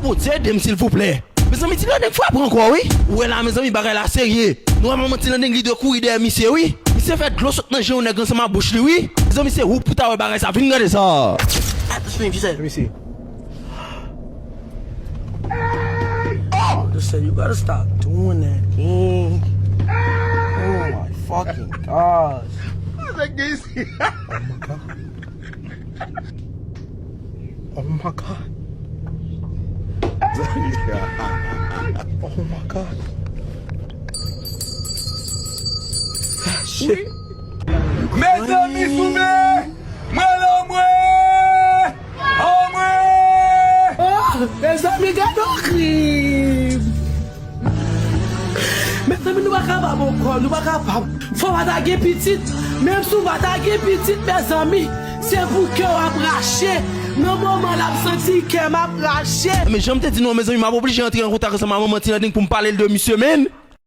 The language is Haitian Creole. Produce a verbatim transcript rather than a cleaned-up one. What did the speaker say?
Bondye ede m silvouplè. Mezanmi, Ti Landeng frape ankò wi. Ou wè la mezanmi, bagay la serye. Nou wè manman Ti Landeng li dwe kouri dèyè misye wi. Misye fè dlo sot nan je yon nèg ansanm ak bouch li wi. Mezanmi, se ou pou ta wè bagay sa, vin gade sa. Attention, you said. Let me see. Listen, you gotta stop doing that, gang. Oh my fucking gosh. What the fuck is he? Oh my god. Oh my god. Oh my god. Shit. Mezanmi, souple! Mwen la, mwen! Anmwe! Oh, mezanmi, gade yon krim! Mezanmi, nou pa kapab ankò, nou pa kapab. Fò w pa ta gen pitit. Menm si w pa ta gen pitit, mezanmi, se pou kè w ap rache. Nan moman l ap santi kè m ap rache. Men jan m te di nou an, mezanmi, m ap oblije antre an kontak ansanm ak manman Ti Landeng pou m pale l de misye, menn.